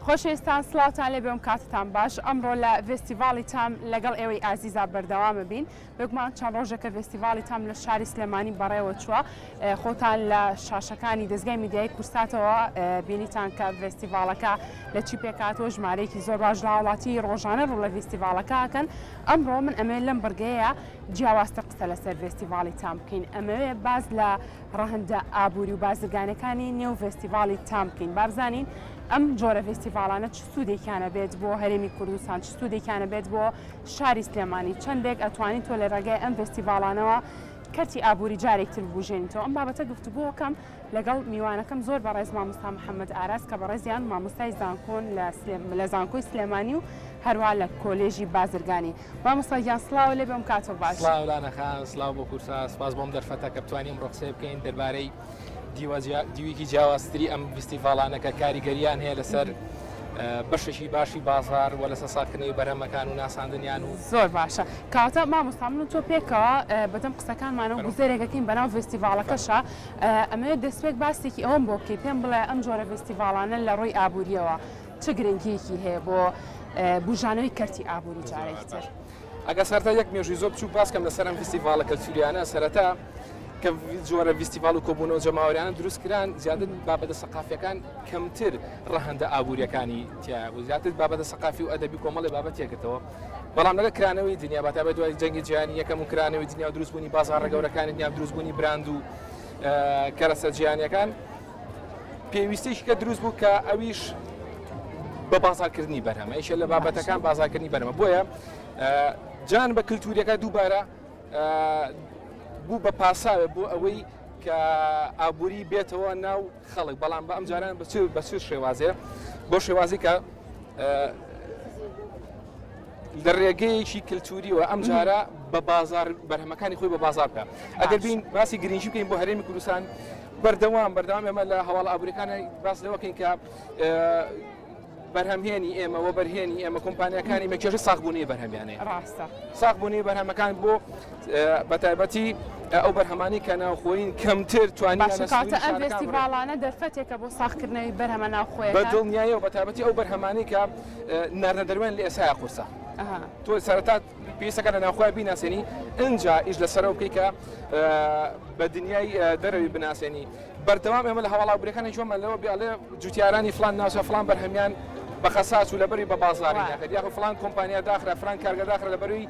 خۆشەویستان سڵاوتان لێبێ ئەم کاتتان باش ئەمڕۆ لە ڤێستیڤاڵی تام لەگەڵ ئێوەی ئازیزا بەردەوامە بین بێگومان چەند ڕۆژێکە ڤێستیڤاڵی تام لە شاری سلێمانی بەڕێوە چووە خۆتان لە شاشەکانی دەزگای میدیایی کورساتەوە بینیتان کە ڤێستیڤاڵەکە لە چی پێکهاتووە ژمارەیەکی زۆر باش لە هاوڵاتی ڕۆژانە ڕوو لە ڤێستیڤاڵەکە ئەکەن ئەمڕۆ من ئەمەوێ لەم بڕگەیە جیاوازتر قسە لەسەر ڤێستیڤاڵی تام بکەین ئەمەوێ باس لە ڕەهەندە ئابووری و بازرگانەکانی نێو ڤێستیڤاڵی تام بکەین با بزانین ئەم جۆرە ڤێستیڤاڵانە چ سوودێکیانە بێت بۆ هەرێمی کوردستان چ سوودێکیانە بێت بۆ شاری سلێمانی چەندێک ئەتوانی تۆ لە ڕێگای ئەم ڤێستیڤاڵانەوە کەرتی ئابووری جارێکتر ببوژێنیتەوە ئەم بابەتە گفتوگۆکەم لەگەڵ میوانەکەم زۆر بەڕێز مامۆستا محەممەد ئاراس کە بەڕێزیان مامۆستای زانکۆن لە زانکۆی سلێمانی و هەروا لە کۆلێژی بازرگانی. مامۆستا گیان سڵاو لێ بێم کاتۆ باش. سڵاو لانە خان، سڵاو بۆ کورسا، سپاس بۆم دەرفەتە کە بتوانین ئەمڕۆ قسەی بکەین دەربارەی دیوە دیوێکی جیاوازتری ئەم فیستیڤاڵانە کە کاریگەریان هەیە لەسەر بەشێکی باشی بازار و لەسەر ساغکردنەوەی بەرهەمەکان و ناساندنیان و زۆر باشە کەواتە مامۆستا من و تۆ پێکەوە بەدەم قسەکانمانەوە گوزەرێکەکەین بەناو ڤێستیڤاڵەکەشا ئەمەوێت دەستپێک باسێکی ئەوەم بۆ بکەی پێم بڵێ ئەم جۆرە ڤێستیڤاڵانە لە ڕووی ئابووریەوە چ گرنگیەکی هەیە بۆ بوژانەوەی کەرتی ئابووری جارێکی تر؟ ئەگەر سەرەتا یەک مێژووی زۆر بچووک باس کەم لەسەر ئەم فیستیڤاڵە کەلتوریانە سەرەتا کە جۆرە ڤیستیڤاڵ و کۆبوونەوە جەماوەریانە دروست کران زیاتر بابەتە سەقافیەکان کەمتر ڕەهەندە ئابووریەکانی تیا بوو زیاتر بابەتە سەقافی و ئەدەبی کۆمەڵی بابەت تێکردەوە بەڵام لەگە کرانەوەی دنیا بەتایبەت دوای جەنگی جیهانی یەکەم و کرانەوەی دنیا و دروستبوونی بازاڕە گەورەکانی دنیا دروستبوونی براند و کەرەسە جیهانیەکان پێویستێکی کە دروست بوو کە ئەویش بە بازارکردنی بەرهەمە یەکێ لە بابەتەکان بازارکردنی بەرهەمە بۆیە جان بە کللتوریەکە دووبارە بوو بە پاساوێ بۆ ئەوەی کە ئابووری بێتەوە ناو خەڵک بەڵام بە ئەم جاران بە بە چ شێوازێ بۆ شێوازی کە لە ڕێگەیەکی کللتوریەوە ئەم جارە بە بازار بەرهەمەکانی خۆی بە بازار بکە ئەگەر بین باسی گرنگی بکەین بۆ هەرێمی کوردستان بەردەوام بەردەوام ئێمە لە هەواڵ ئابووریەکان باس لەوەکەین کە بەرهەمهێنی ئێمە وەبەرهێنی ئێمە کۆمپانیاکانی مە کێشە ساغبوونی بەرهەمیانەیە ڕاستە ساغبوونی بەرهەمەکان بۆ بە تایبەتی ئەو بەرهەمانی کە ناوخۆین کەمتر توانیان باشە کاتە ئەم فێستیڤاڵانە دەرفەتێکە بۆ ساغکردنەوەی بەرهەمە ناوخۆیەکان بە دڵنیایەوە بە تایبەتی ئەو بەرهەمانەی کە ناردنە دەروێن لە ئێسایا قورسە تۆ سەرەتا پێویستەکە لە ناوخۆی بیناسێنی ئینجا ئیش لەسەرەوە بکەی کە بە دنیای دەرەوی بناسێنی بەردەوام ئێمە لە هەواڵاوبرەکانی جۆمان لەوە بێ ئەڵێ جوتیارانی فلان ناوچە فلان بەرهەمیان بە خەساس و لەبەری بە بازاری ناکرد یاخود فلان کۆمپانیا داخرا فلان کارگە داخرا لەبەروی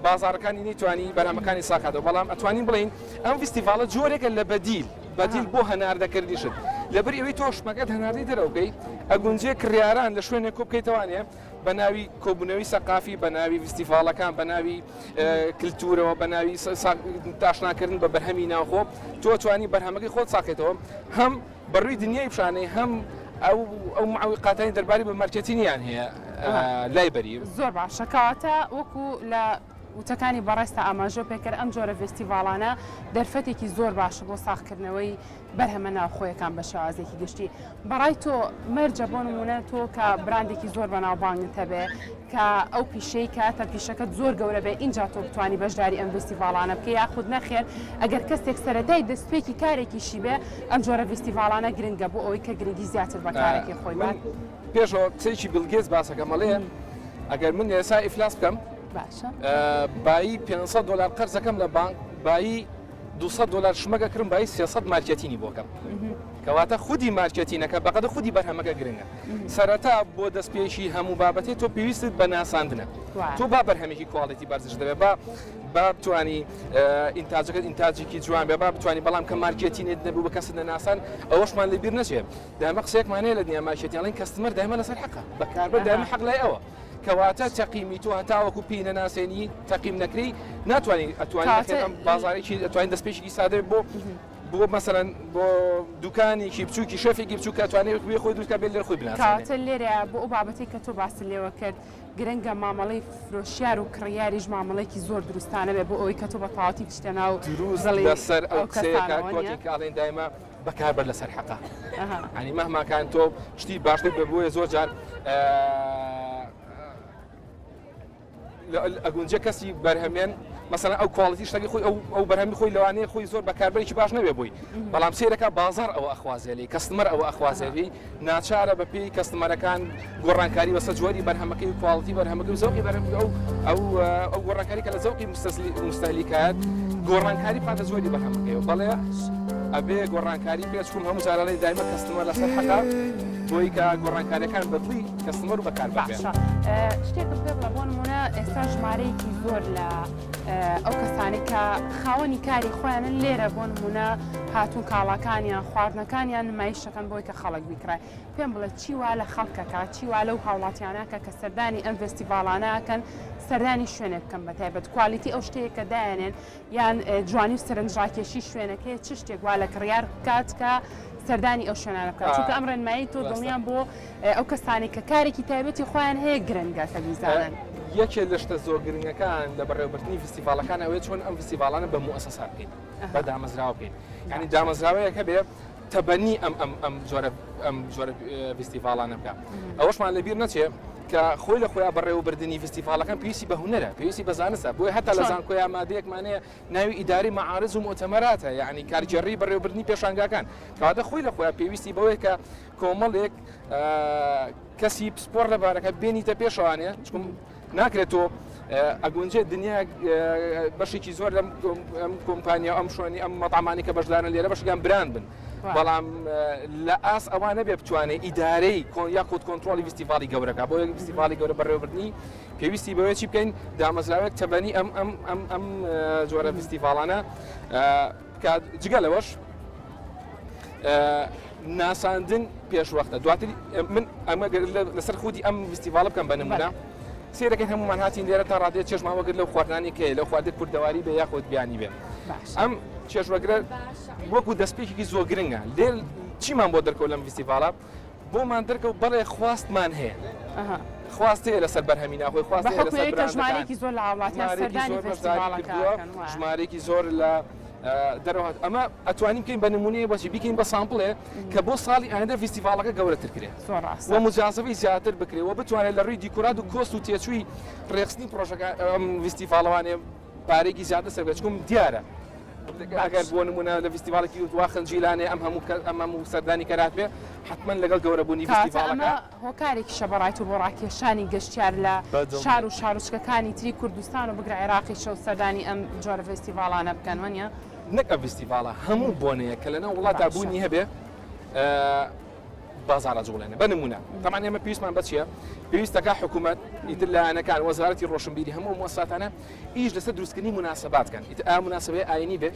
بازارەکانی نەیتوانی بەرهەمەکانی ساکاتەوە بەڵام ئەتوانین بڵین ئەم فیستیڤاڵە جۆرێکە لە بەدیل بەدیل بۆ هەناردەکردنیشت لەبەر ئەوەی تۆ شمەکەت هەناردەی دەرەوە بکەی ئەگونجێ کڕیاران لە شوێنێک کۆ بکەیتەوانێ بە ناوی کۆبوونەوەی سەقافی بە ناوی فیستیڤاڵەکان بە ناوی کللتورەوە بە ناوی تاشناکردن بە بەرهەمی ناوخۆ تۆ توانی بەرهەمەکەی خۆت ساقێتەوە هەم بەڕووی دنیای پیشانەی هەم ئەو ئەو معویقاتانی دەرباری بە مارکێتینیان هەیە لای بەری. زۆر باشە کەواتە وەکو لە وتەکانی بەڕێزتا ئاماژەو پێکرد ئەم جۆرە ڤێستیڤاڵانە دەرفەتێکی زۆر باشە بۆ ساغکردنەوەی بەرهەمە ناوخۆیەکان بە شێوازێکی گشتی بەڕای تۆ مەرجە بۆ نمونە تۆ کە براندێکی زۆر بەناوبانگت هەبێ کە ئەو پیشەی کە تە پیشەکەت زۆر گەورە بێ ئینجا تۆ بتوانی بەشداری ئەم ڤیستیڤاڵانە بکەی یاخود نەخێر ئەگەر کەسێک سەرەتای دەستپێکی کارێکیشی بێ ئەم جۆرە ڤیستیڤاڵانە گرنگە بۆ ئەوەی کە گرنگی زیاتر بە کارەکەی خۆی من بات. پێشەوە قسەیەکی بیڵ گێتس باسەکەم ئەڵێ ئەگەر من ئێستا ئیفلاس بکەم باشە بایی 500 دلار قەرزەکەم لە بانک بایی 200 دلار شمەکە کرم بایی 300 مارکێتینی بۆکەم کەواتە خودی مارکێتینەکە بەقەدە خودی بەرهەمەکە گرنگە سەرەتا بۆ دەستپێکی هەموو بابەتێ تۆ پێویستت بە ناساندنە تۆ با بەرهەمێکی quality بەرزش دەبێت با با بتانی ئینتاجەکەت ئینتاجێکی جوان بێ با بتانی بەڵام کە مارکێتینێت نەبوو بە کەست نەناسان ئەوەشمان لە بیر نەچێت دایمە قسەیەکمان هەیە لە دنیا مارکێتین ئەڵێن customer دایمە لەسەر حەقە بەکاربەر دایمە حەق لای ئەوە کەواتە تەقیمی تۆ هەتاوەکو پێی نەناسێنی تەقیم نەکری ناتوانانی ئەتوانی بازارێکی ئەتوانین دەستپێکی سادە بۆ بۆ مەسەلەن بۆ دوکانێکی بچووکی شەفێکی بچووک کە توانێت بێ خۆی دروست کات بێ لێر خۆی بناسێنێ. کەواتە لێرە بۆ ئەو بابەتەی کە تۆ باست لێوە کرد گرنگە مامەڵەی فرۆشیار و کڕیاریش مامەڵەیەکی زۆر دروستانە بێ بۆ ئەوەی کە تۆ بە تەواوەتی بچیتە ناو دروست دڵی لەسەر ئەو ئەو قسەیە کاک کەسانەوە نییە؟ کۆتین کە ئەڵێن دایمە بەکاربەر لەسەر حەقە ئەها. یانی مەهما کان تۆ شتی باشتر بێ بۆیە زۆر جار ئەگونجێ کەسی بەرهەمێن. مەسەلەن ئەو quality شتەکەی خۆی ئەو ئەو بەرهەمی خۆی لەوانەیە خۆی زۆر بەکاربەرێکی باش نەبێ بۆی بەڵام سەیرەکە بازاڕ ئەوە ئەخوازێ لێی customer ئەوە ئەخوازێ لێی ناچارە بە پێی customer ەکان گۆڕانکاری بەسەر جۆری بەرهەمەکەی و quality بەرهەمەکەی و زەوقی بەرهەم ئەو ئەو ئەو گۆڕانکاری کە لە زەوقی مستەهلیکایەت گۆڕانکاری بخاتە جۆری بەرهەمەکەیەوە بەڵێ ئەبێ گۆڕانکاری بکرێت چونکە هەموو جارانەی دایمە customer لەسەر حەقە بۆی کە گۆڕانکاریەکان بەدڵی customer و بەکار باشە شتێکم پێ بڵێ بۆ نمونە ئێستا ژمارەیەکی زۆر لە ئەو کەسانی کە خاوەنی کاری خۆیانن لێرە بۆ نمونە هاتوون کاڵاکانیان خواردنەکانیان نمایشەکەن بۆی کە خەڵک بیکڕێ پێم بڵێ چی وا لە خەڵکەکە چی وا لەو هاوڵاتیانەکە کە سەردانی ئەم ڤێستیڤاڵانەکەن سەردانی شوێنێک بکەن بە تایبەت quality ئەو شتەیە کە دایانێن یان جوانی و سەرنجڕاکێشی شوێنەکەیە چ شتێک وا لە کڕیار بکات کە سەردانی ئەو شوێنانە بکات چونکە ئەم ڕێنمایی تۆ دڵنیام بۆ ئەو کەسانەی کە کارێکی تایبەتی خۆیان هەیە گرنگە کە بیزانن. یەکێ لە شتە زۆر گرنگەکان لە بەڕێوەبردنی فیستیڤاڵەکان ئەوەیە چۆن ئەم فیستیڤاڵانە بە موئەسەسە بکەین بە دامەزراوە بکەین یعنی دامەزراوەیەک هەبێ تەبەنی ئەم ئەم ئەم جۆرە ئەم جۆرە فیستیڤاڵانە بکە ئەوەشمان لەبیر نەچێ کە خۆی لە خۆیان بەڕێوەبردننی فیستیڤاڵەکان پێویستی بە هونەرە پێویستی بە زانستە بۆیە هەتا لە زانکۆیا مادەیەکمانەیە ناوی ئیداری معارض و مؤتەمەراتە یعنی کارگێڕی بەڕێوەبردنی پێشانگاکان کەواتە خۆی لە خۆیان پێویستی بەوەیە کە کۆمەڵێک کەسی پسپۆر لە بارەکە بێنیتە پێشوانێ چکم ناکرێت تۆ ئەگونجێت دنیا بەشێکی زۆر لەم ئەم کۆمپانیا ئەم شوێنی ئەم مەتامانی کە بەشدارن لێرە بەشیان brand بن بەڵام لە ئاس ئەوانە بێ بتوانێت ئیدارەی کۆن یا کۆت کۆنترۆڵی فیستیڤاڵی گەورەکە بۆ یەک فیستیڤاڵی گەورە بەڕێوەبردنی پێویستی بەوەیە چی بکەین دامەزراوێک تەبەنی ئەم ئەم ئەم ئەم جۆرە فیستیڤاڵانە بکات جگە لەوەش ناساندن پێشوەختە دواتر من ئەمە لەسەر خودی ئەم فیستیڤاڵە بکەم بە نمونە سێرەکەین هەمومان هاتین لێرە تا ڕادەیە چێژمان وەگرت لەو خواردنانی کەی لەو خواردن کوردەواری بێ یاخود بیانی بێ ئەم چێژوەگرە وەکو دەستپێکێکی زۆر گرنگە لێ چیمان بۆ دەرکەوت لەم فیستیڤاڵە بۆمان دەرکەوت بەڵێ خواستمان هەیە خواست هەیە لەسەر بەرهەمی ناخۆی خواست هەیە لەسەر ژمارێکی زۆر لە هاوڵاتیان سەردانی فێستیڤاڵەکە ژمارێکی زۆر لە دەرەوە هات ئەمە ئەتوانین بکەین بە نمونەیە بۆچی بیکەین بە sample ێ کە بۆ ساڵی ئایندە فیستیڤاڵەکە گەورەتر کرێ و مجازەفەی زیاتر بکرێ و بتوانێت لە ڕووی دیکۆرات و cost و تێچووی ڕێخستنی پرۆژەکە ئەم فیستیڤاڵەوانێ پارێکی زیاتر سەر بێت چکم دیارە ئەگەر بۆ نمونە لە فیستیڤاڵێکی وا خنجیلانێ ئەم هەموو ئەم هەموو سەردانی کەرات بێ حتمما لەگەڵ گەورەبوونی فیستیڤاڵەکە هۆکارێکیشە بەڕای تۆ بۆ ڕاکێشانی گەشتیار لە شار و شارۆچکەکانی تری کوردستان و بگرە عێراقیشەوە سەردانی ئەم جۆرە ڤێستیڤاڵانە بکەن وەنیە؟ نەک ئەم ڤیستیڤاڵە هەموو بۆنەیەک کە لەناو وڵاتا بوونی هەبێ بازاڕ ئەجوڵێنێ بە نمونە تەمان ئێمە پێویستمان بە چییە؟ پێویستەکە حکوومەت ئیتر لایەنەکان وەزارەتی ڕۆشنبیری هەموو موسساتانە ئیش لەسەر دروستکردنی موناسبات کەن ئیتر ئا موناسبەیە ئاینی بێ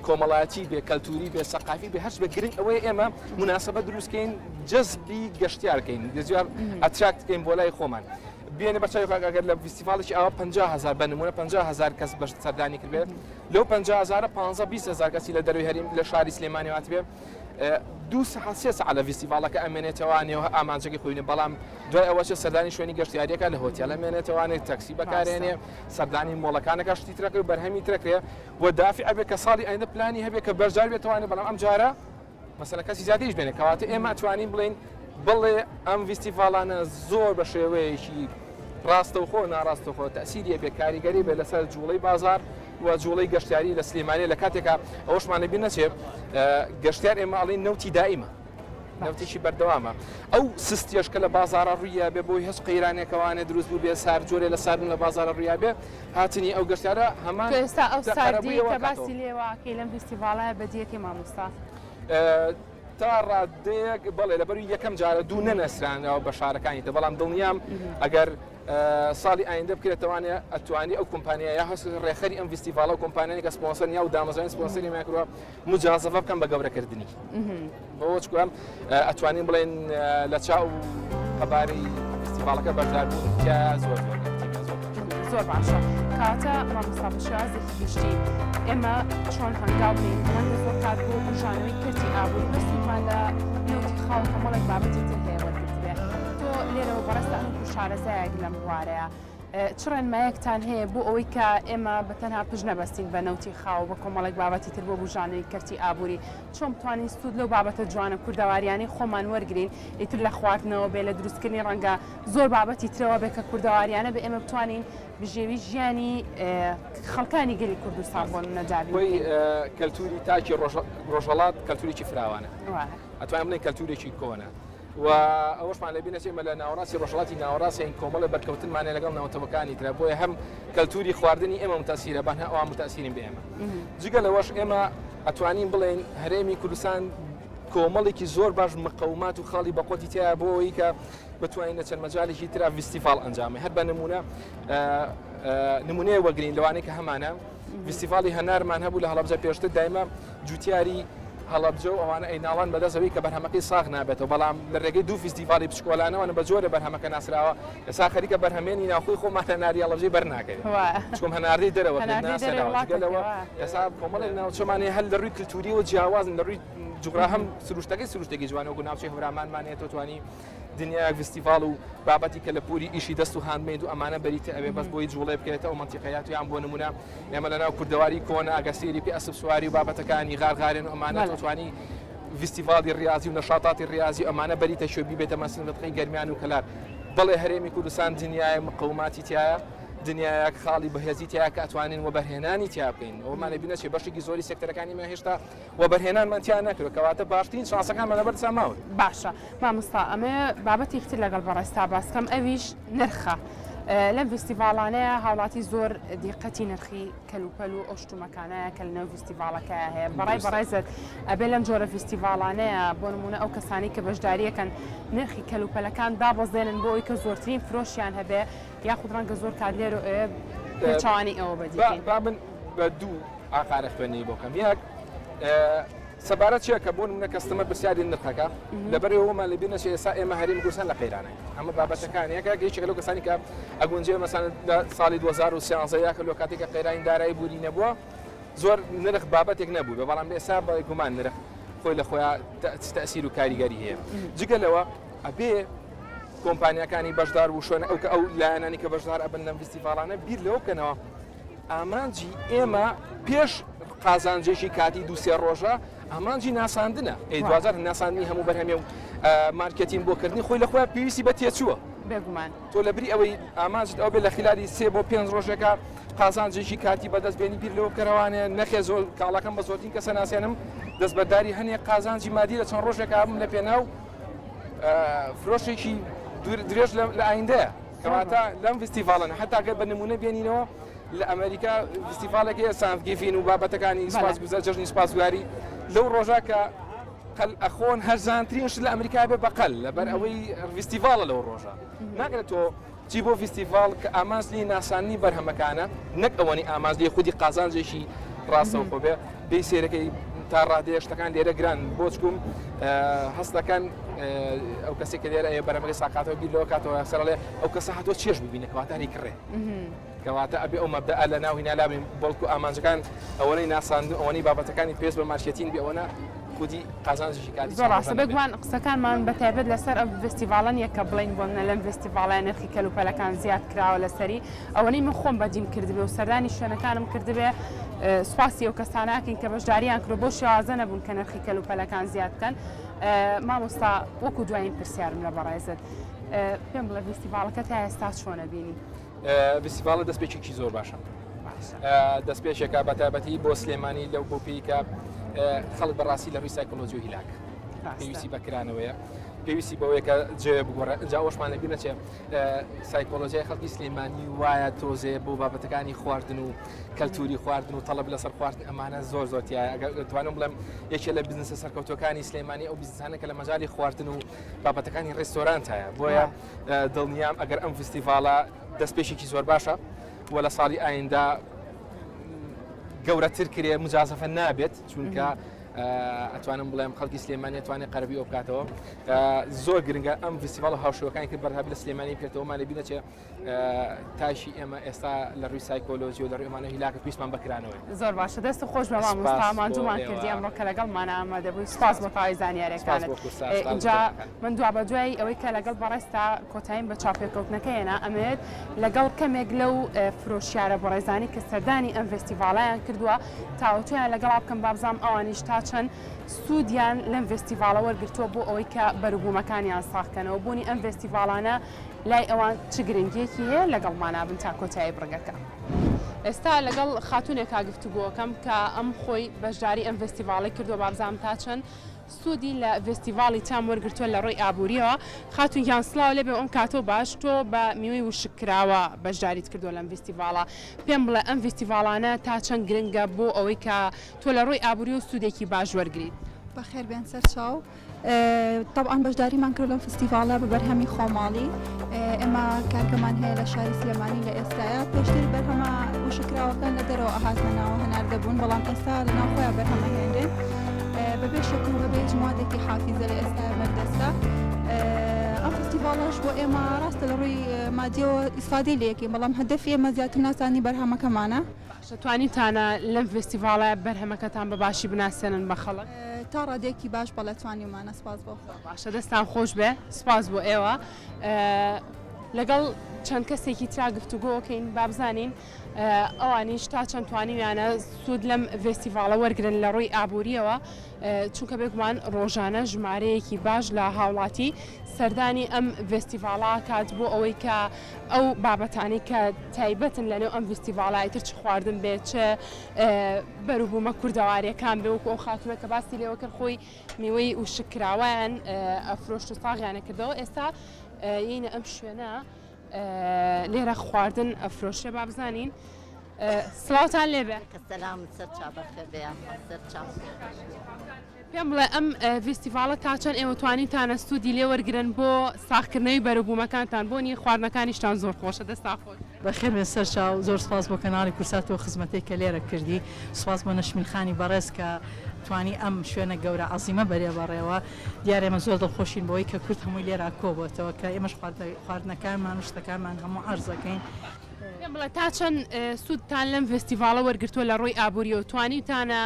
کۆمەڵایەتی بێ کەلتوری بێ سەقافی بێ هەرچ بێ گرنگ ئەوەیە ئێمە موناسبە دروستکەین جەزبی گەشتیار کەین گەشتیار attract کەین بۆ لای خۆمان بێنە بەرچاوی خاک ئەگەر لە فیستیڤاڵێکی ئاوا 50 هەزار بە نمونە 50 هەزار کەس بەش سەردانی کردبێ لەو 50 هەزارە 15 20 هەزار کەسی لە دەروی هەریم لە شاری سلێمانی هاتبێ دوو سەعات سێ سەعات لە ڤیستیڤاڵەکە ئەمێنێتەوانێ و ئامانجەکەی خۆی بەڵام دوای ئەوە چێ سەردانی شوێنی گەشتیاریەکە لە هۆتێل ئەمێنێتەوانێ تەکسی بەکارێنێ سەردانی مۆڵەکانەکە شتی ترەکە و بەرهەمی ترەکرێ و دافع ئەبێ کە ساڵی ئایندە پلانی هەبێ کە بەشدار بێتوانێ بەڵام ئەم جارە مەسەلە کەسی زیاتریش بێنێ کەواتە ئێمە ئەتوانین بڵێین بڵێ ئەم ڤیستیڤاڵانە زۆر بە شێوەیەکی ڕاستەوخۆ ناڕاستەوخۆ تەسیری بێ کاریگەری بێ لەسەر جوڵەی بازار و جوڵەی گەشتیاری لە سلێمانی لە کاتێکا ئەوەشمان لەبیر نەچێ گەشتیار ئێمە ئەڵین نەوتی دائیمە نەوتێکی بەردەوامە ئەو سستیەش کە لە بازارە ڕوویە بێ بۆی هەچ قەیرانێکەوانێ دروست بوو بێ سار جۆرێ لە ساردن لە بازارە ڕوویا بێ هاتنی ئەو گەشتیارە هەمان تۆ ئێستا ئەو ساردیەی کە باسی لێوەکەی لەم فیستیڤاڵە بەدیەکەی مامۆستا؟ تا ڕادەیەک بەڵێ لەبەروی یەکەم جارە دوو نەنەسرانەوە بە شارەکانی تر بەڵام دڵنیام ئەگەر ساڵی ئایندە بکرێتەوانێ ئەتوانی ئەو کۆمپانیا یا هەست ڕێخەری ئەم فیستیڤاڵە و کۆمپانیانی کە سپۆنسەر یا و دامەزرانی سپۆنسەری میان کردووە مجازەفە بکەن بە گەورەکردنی بەوە چکم ئەتوانین بڵێن لە چاو قەبارەی فیستیڤاڵەکە بەشداربوون تیا زۆر زۆر زۆر باشە کاتە مامۆستا بە شێوازێکی گشتی ئێمە چۆن هەنگاو بنێین ڕەنگە زۆر کات بۆ بوژانەوەی کەرتی ئابووری بە سوودمان لە نەوتی خاو کۆمەڵێک بابەتی تر هەیە وەرگرتبێ تۆ لێرەوە بەڕێزتان وەکو شارەزایەک لەم بوارەیە. چ ڕێنمایەکتان هەیە بۆ ئەوەی کە ئێمە بە تەنها پشت نەبەستین بە نەوتی خاو و بە کۆمەڵێک بابەتی تر بۆ بوژانەوەی کەرتی ئابووری، چۆن بتوانین سوود لەو بابەتە جوانە کوردەواریانەی خۆمان وەرگرین، ئیتر لە خواردنەوە بێ، لە دروستکردنی ڕەنگە زۆر بابەتی ترەوە بێ کە کوردەواریانە بێ ئێمە بتوانین بژێوی ژیانی خەڵکانی گەلی کوردستان بۆ نمونە دابین خۆی بکەین. کەلتوری تاکی ڕۆژهەڵات کەلتورێکی فراوانە، ئەتوانین بڵێین کەلتورێکی کۆنە. و ئەوەشمان لەبیر نەچێت ئێمە لە ناوەڕاستی ڕۆژهەڵاتی ناوەڕاستین کۆمەڵێ بەرکەوتنمان هەیە لەگەڵ نەوەتەوەکانی ترە بۆیە هەم کەلتوری خواردنی ئێمە متەسیرە بان هە ئەوان متەسیرین بە ئێمە جگە لەوەش ئێمە ئەتوانین بڵێین هەرێمی کوردستان کۆمەڵێکی زۆر باش مقەومات و خاڵی بەقوتی تایە بۆ ئەوەی کە بتوانین لە چەند مەجالێکی ترا ڤیستیڤاڵ ئەنجامێ هەر بە نمونە نمونەیە وەگرین لەوانەی کە هەمانە ڤیستیڤاڵی هەنارمان هەبوو لە هەڵەبجە پێشتر دایمە جوتیاری هەڵەبجە و ئەوانە ئەیناڵان بەدەست ئەوەی کە بەرهەمەکەی ساغ نابێتەوە بەڵام لە ڕێگەی دوو فیستیڤاڵی بچکۆلانەوە بە جۆرە بەرهەمەکە ناسراوە ئێستا خەریکە بەرهەمێنی ناوخۆی خۆمان هەناری هەڵەبجەی بەرناکەوێت چونکە هەناردەی دەرەوە ناسراوە جگە لەوە ئێستا کۆمەڵێک ناوچەمان هەیە هەر لە ڕووی کلتوریەوە جیاوازن لە ڕووی جوگرا هەم سروشتەکەی سروشتێکی جوانە وەکو ناوچەی هەورامانمان هەیە تۆ توانی دنیایەک ڤستیڤاڵ و بابەتی کەلەپوری ئیشی دەست و handmade و ئەمانە بەریتە ئەوێ بەس بۆی جوڵێ بکەێتە ئەو مەنتیقەیات یان بۆ نمونە ئێمە لەناو کوردەواری کۆنە ئەگەر سەیری بکەی ئەسپ سواری و بابەتەکانی غارغارێن و ئەمانە تۆ توانی ڤستیڤاڵی ڕاضی و نەشاتاتی ڕاضی و ئەمانە بەریتە شوێ بیبێتە مەسن منتقەی گەرمیان و کەلار بەڵێ هەرێمی کوردستان دنیای مقەوماتی تایە دنیایەک خاڵی بەهێزی تیا کە ئەتوانین وەبەرهێنانی تیا بکەین ئەومانە بینەچێ بەشێکی زۆری سێکتەرەکانی مە هێشتا وەبەرهێنانمان تیا نەکردوە کەواتە باشترین چانسەکانمان لەبەر دەسا ماون. باشە مامۆستا ئەمەوێ بابەتێکی تر لەگەڵ بەڕێزتا باس کەم ئەویش نرخە لەم ڤیستیڤاڵانەیە هاوڵاتی زۆر دیقەتی نرخی کەلوپەل و ئەو شتومەکانەیە کە لەناو ڤیستیڤاڵەکەیا هەیە بەڕای بەڕێزت ئەبێ لەم جۆرە ڤیستیڤاڵانەیە بۆ نمونە ئەو کەسانی کە بەشداریەکەن نرخی کەلوپەلەکان دابەزێنن بۆ ئەوی کە زۆرترین فرۆشیان هەبێ یاخود ڕەنگە زۆر کات لێرە ئەوێ پێچەوانەی ئەوە بەدی بکەین. با من بە دوو ئاقارە خوێندنەوەی بۆ بکەم یەک سەبارەت چیە کە بۆ نمونە customer پرسیاری نرخەکە لەبەر ئەوەمان لەبیر نەچێت ئێستا ئێمە هەرێمی کوردستان لە قەیرانە ئەمە بابەتەکان یەکە یەکێک لەو کەسانی کە ئەگونجێ مەسەن لە ساڵی 2013 یاکە لۆ کاتێک کە قەیرانی دارایی بوری نەبووە زۆر نرخ بابەتێک نەبوو بە بەڵام ئێستا بە گومان نرخ خۆی لە خۆیان تەسیر و کاریگەری هەیە جگە لەوە ئەبێ کۆمپانیاکانی بەشدار و شوێنە ئەو کە ئەو لایەنانی کە بەشدار ئەبن لەم فیستیڤاڵانە بیر لەوە بکەنەوە ئامانجی ئێمە پێش قازانجێکی کاتی دوو سێ ڕۆژە ئامانجی ناساندنە ئەی دواجار ناساندنی هەموو بەرهەمێ و مارکێتین بۆکردنی خۆی لە خۆیان پێویستی بە تێچووە بێگومان تۆ لە بری ئەوەی ئامانجت ئەو بێ لە خلالی سێ بۆ پێنج ڕۆژێکە قازانجێکی کاتی بەدەست بێنی بیر لەوە بکەرەوانێ نەخێ زۆر کاڵاکەم بە زۆرترین کەسە ناسێنم دەستبەرداری هەنێ قازانجی مادی لە چەند ڕۆژێکا بم لە پێناو فرۆشێکی درێژ لە ئایندەیە کەواتە لەم فیستیڤاڵەن حتا گەر بە نمونە بێنینەوە لە ئەمریکا فیستیڤاڵێک هەیە Thanksgiving و بابەتەکانی سپاسگوزار جەژنی سپاسگوزاری لەو ڕۆژە کە قەل ئەخۆن هەرزانترین شت لە ئەمریکا بێ بەقەل لەبەر ئەوەی فیستیڤاڵە لەو ڕۆژە ناکرێت تۆ چی بۆ فیستیڤاڵ کە ئامانج لێی ناساندنی بەرهەمەکانە نەک ئەوەنی ئامانج لێی خودی قازانجێکی ڕاستەوخۆ بێ بێی سەیرەکەی تا ڕادەیە شتەکان لێرە گران بۆ چکم هەستەکەن ئەو کەسێک کە لێرە ئەیە بەرەمەکەی ساقاتەوە بیر لەوە کاتەوە سەرڵێ ئەو کەسە هاتووە چێژ ببینە کەواتە هەری کڕێ کەواتە ئەبێ ئەو مەبدەئە لە ناو هینا لابین بەڵکو ئامانجەکان ئەوەنەی ناساندن ئەوەنەی بابەتەکانی پێست بە مارکێتین بێ ئەوەنە خودی قازانجێکی کاتی زۆر ڕاستە بێگومان قسەکانمان بە تایبەت لەسەر ئەو ڤستیڤاڵە نییە کە بڵێین بۆ منە لەم ڤستیڤاڵە نرخی کەلوپەلەکان زیاد کراوە لەسەری ئەوەنەی من خۆم بەدیم کردبێ و سەردانی شوێنەکانم کردبێ سوپاسی ئەو کەساناکەین کە بەشداریان کرد بۆ شێوازە نەبوون کە نرخی کەلوپەلەکان زیاد بکەن مامۆستا وەکو دوایین پرسیارم لە بەڕێزت پێم بڵێ ڤستیڤاڵەکە تا ئێستا چۆنە بینی؟ ڤستیڤاڵە دەستپێکێکی زۆر باشە دەستپێکێکە بە تایبەتی بۆ سلێمانی لەو بۆ پێی کە خەڵک بەڕاستی لە ڕووی سایکۆلۆژی و هیلاک پێویستی بەکرانەوەیە پێویستی بەوەیە کە جێ بگۆڕێ ئینجا ئەوەشمان لەبیر نەچێ سایکۆلۆژیای خەڵکی سلێمانی وایە تۆزێ بۆ بابەتەکانی خواردن و کەلتوری خواردن و تەڵەب لەسەر خواردن ئەمانە زۆر زۆر تایە ئەگەر دەتوانم بڵێم یەکێ لە بزنسە سەرکەوتوەکانی سلێمانی ئەو بزنسانە کە لە مەجای خواردن و بابەتەکانی ڕێستۆرانت هەیە بۆیە دڵنیام ئەگەر ئەم فستیڤاڵە دەستپێشێکی زۆر باشە و لە ساڵی ئایندە گەورەتر کرێ مجازەفە نابێت چونکە. ئەتوانم بڵێم خەڵکی سلێمانی ئەتوانێت قەرەبووی ئەو بکاتەوە. زۆر گرنگە ئەم فیستیڤاڵ و هاوشێوەکانی تر بەرهەبی لە سلێمانی بکرێتەوە، مان لەبیر نەچێ تاشی ئێمە ئێستا لە ڕووی سایکۆلۆژی و لە ڕووی ئەمانە هیلاکە پێویستمان بە کرانەوەیە. زۆر باشە دەست خۆش بە مامۆستا ماندوومان کردی ئەمڕۆ کە لەگەڵمانە ئامادە بووی سوپاس بۆ تەواوی زانیاریەکانت. ئینجا من دوابەدوای ئەوەی کە لەگەڵ بەڕێزتا کۆتاییم بە چاوپێکەوتنەکە هێنا ئەمەوێت لەگەڵ کەمێک لەو فرۆشیارە بەڕێزانی کە سەردانی ئەم ڤێستیڤاڵەیان کردووە تاوتوێیان لەگەڵا بکەم بابزانم ئەوانیش تا چەند سوودیان لەم ڤێستیڤاڵە وەرگرتووە بۆ ئەوەی کە بەروبوومەکانیان ساغ کەنەوە بوونی ئەم ڤێستیڤاڵانە لای ئەوان چ گرنگیەکی هەیە لەگەڵمانا بن تا کۆتایی بڕگەکە. ئێستا لەگەڵ خاتوونێکا گفتوگۆکەم کە ئەم خۆی بەشداری ئەم ڤێستیڤاڵەی کردووە بابزانم تا چەند سوودی لە ڤێستیڤاڵی تام وەرگرتووە لە ڕووی ئابووریەوە. خاتوون گیان سڵاو لێبێ و ئەم کاتەو باش، تۆ بە میوەی وشک کراوە بەشداریت کردووە لەم ڤیستیڤاڵە، پێم بڵێ ئەم ڤیستیڤاڵانە تا چەند گرنگە بۆ ئەوەی کە تۆ لە ڕووی ئابووریەوە سوودێکی باش وەرگریت؟ بەخێر بێن سەرچاو. تەبعەن بەشداریمان کرد لەم فستیڤاڵە بە بەرهەمی خۆماڵی ئێمە کارگەمان هەیە لە شاری سلێمانی لە ئێستاە پێشتر بەرهەمە وشکراوەکان لە دەرەوە ئەهاتنە ناوە هەناردە بوون بەڵام ئێستا لە ناو خۆیان بەرهەمە هێنرێن بەبێ شەکر و بەبێ هیچ موادێکی حافیزە لە ئێستا بەردەستە ئەم فستیڤاڵەش بۆ ئێمە ڕاستە لە ڕووی مادیەوە ئیسفادەی لێکەین بەڵام هەدەفی ئێمە زیاتر ناسانی بەرهەمەکەمانە. باشە توانیتانە لەم ڤێستیڤاڵە بەرهەمەکەتان بە باشی بناسێنن بە خەڵک؟ تا ڕادەیەکی باش بەڵێ توانیومانە سپاس بۆ خوا. باشە دەستان خۆش بێ سپاس بۆ ئێوە. لەگەڵ چەند کەسێکی ترا گفتوگۆکەین با بزانین ئەوانیش تا چەند توانیویانە سوود لەم ڤێستیڤاڵە وەرگرن لە ڕووی ئابووریەوە چونکە بێگومان ڕۆژانە ژمارەیەکی باش لە هاوڵاتی سەردانی ئەم ڤێستیڤاڵە کات بۆ ئەوەی کە ئەو بابەتانەی کە تایبەتن لەنێو ئەم ڤیستیڤاڵە ئیتر چ خواردن بێت چ بەروبوومە کوردەواریەکان بێ وەکو ئەو خاتوونە کە باسی لێوە کرد خۆی میوەی وشک کراوەیان ئەفرۆشت و ساغیانە کردەوە ئێستا یینە ئەم شوێنە لێرە خواردن ئەفرۆشێ با بزانین سڵاوتان لێبێ سەلام سەر چاو بەخێر بێ سەر چاو. پێم بڵێ ئەم ڤیستیڤاڵە تا چەند ئێوە توانیتانە سوودی لێ وەرگرن بۆ ساغکردنەوەی بەروبوومەکانتان بۆنی خواردنەکانیشتان زۆر خۆشە دەستان خۆش. بەخێر بێن سەرچاو زۆر سوپاس بۆ کەناڵی کورسات و خزمەتەی کە لێرە کردی سوپاس بۆ نەشمیل خانی بەڕێز کە توانی ئەم شوێنە گەورە عەزیمە بەرێ بەڕێوە دیارە ئێمە زۆر دڵخۆشین بەوەی کە کورد هەمووی لێرە کۆبۆتەوە کە ئێمەش خواردنەکانمان و شتەکانمان هەموو عەرز ئەکەین. پێم بڵێ تا چەند سوودتان لەم ڤێستیڤاڵە وەرگرتووە لە ڕووی ئابووریەوە توانیوتانە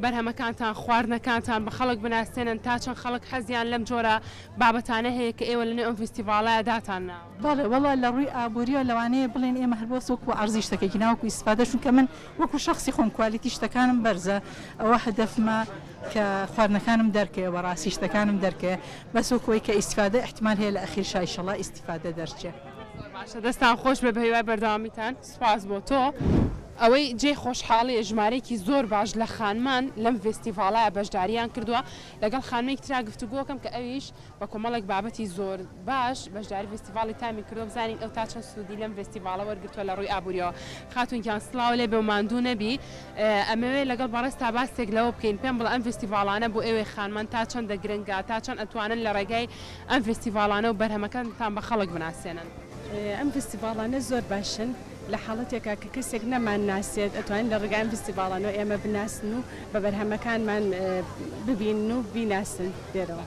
بەرهەمەکانتان، خواردنەکانتان بە خەڵک بناسێنن، تا چەند خەڵک حەزیان لەم جۆرە بابەتانە هەیە کە ئێوە لەنێو ئەم ڤیستیڤاڵەیا داتان ناوە؟ بەڵێ وەڵا لە ڕووی ئابووریەوە لەوانەیە بڵێن ئێمە هەر بەس وەکوو عەرزی شتەکەی نا وەکوو ئیستفادە چونکە من وەکوو شەخسی خۆم quality شتەکانم بەرزە ئەوە هەدەفمە کە خواردنەکانم دەرکەوێ بەڕاستی شتەکانم دەرکەوێ بەس وەکوو ئەوەی کە ئیستفادە ئیحتیمال هەیە لە ئەخیرشا ئیشەڵا ئیستیفادە دەرچێ. زۆر باشە دەستان خۆش بێ بەهیوای بەردەوامیتان سوپاس بۆ تۆ. ئەوەی جێی خۆشحاڵیە ژمارەیەکی زۆر باش لە خانمان لەم ڤێستیڤاڵە بەشداریان کردووە، لەگەڵ خانمێکی ترا گفتوگۆکەم کە ئەویش بە کۆمەڵێک بابەتی زۆر باش بەشداری ڤێستیڤاڵی تامی کردووە بزانین ئەو تا چەند سوودی لەم ڤێستیڤاڵە وەرگرتووە لە ڕووی ئابووریەوە. خاتوون گیان سڵاو لێ بێ و ماندوو نەبی ئەمەوێ لەگەڵ بەڕێزتا باسێک لەوە بکەین پێم بڵێ ئەم ڤێستیڤاڵانە بۆ ئێوەی خانمان تا چەندە گرنگە تا چەند ئەتوانن لە ڕێگای ئەم ڤێستیڤاڵانە و بەرهەمەکانتان بە خەڵک بناسێنن؟ ئەم ڤێستیڤاڵانە زۆر باشن لە حاڵەتێکا کە کەسێک نەمان ناسێت ئەتوانن لە ڕێگای ئەم ڤیستیڤاڵانەوە ئێمە بناسن و بە بەرهەمەکانمان ببینن و بیناسن لێرەوە.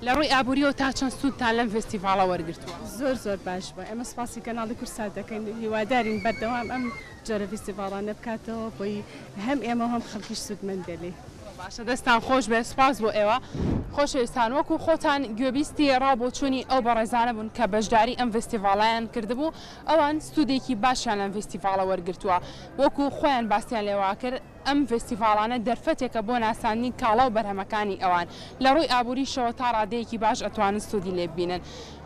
لە ڕووی ئابووریەوە تا چەند سوودتان لەم ڤێستیڤاڵە وەرگرتووە؟ زۆر زۆر باش بووە ئێمە سوپاسی کەناڵی کوردسات دەکەین هیوادارین بەردەوام ئەم جۆرە ڤیستیڤاڵانە بکاتەوە بۆی هەم ئێمە و هەم خەڵکیش سوودمەند بێ لێی. زۆر باشە دەستان خۆش بێت سوپاس بۆ ئێوە. خۆشەویستان وەکو خۆتان گوێبیستی ڕاو بۆچوونی ئەو بەڕێزانە بوون کە بەشداری ئەم ڤێستیڤاڵەیان کردبوو ئەوان سوودێکی باشیان لەم ڤیستیڤاڵە وەرگرتووە، وەکو خۆیان باسیان لێوەکرد ئەم ڤێستیڤاڵانە دەرفەتێکە بۆ ناساندنی کاڵا و بەرهەمەکانی ئەوان، لە ڕووی ئابووریشەوە تا ڕادەیەکی باش ئەتوانن سوودی لێ ببینن.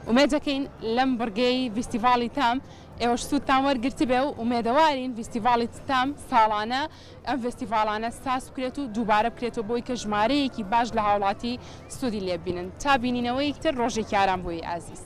ئومێد دەکەین لەم بڕگەی ڤیستیڤاڵی تام ئێوەش سوودتان وەرگرتبێ و ئومێدەوارین ڤیستیڤاڵی تام ساڵانە ئەم ڤێستیڤاڵانە ساز بکرێت و دووبارە بکرێتەوە بۆی کە ژمارەیەکی باش لە هاوڵاتی سوودی لێ ببینن. تا بینینەوەیەکی تر ڕۆژێکی ئارام بۆ ی ئازیز.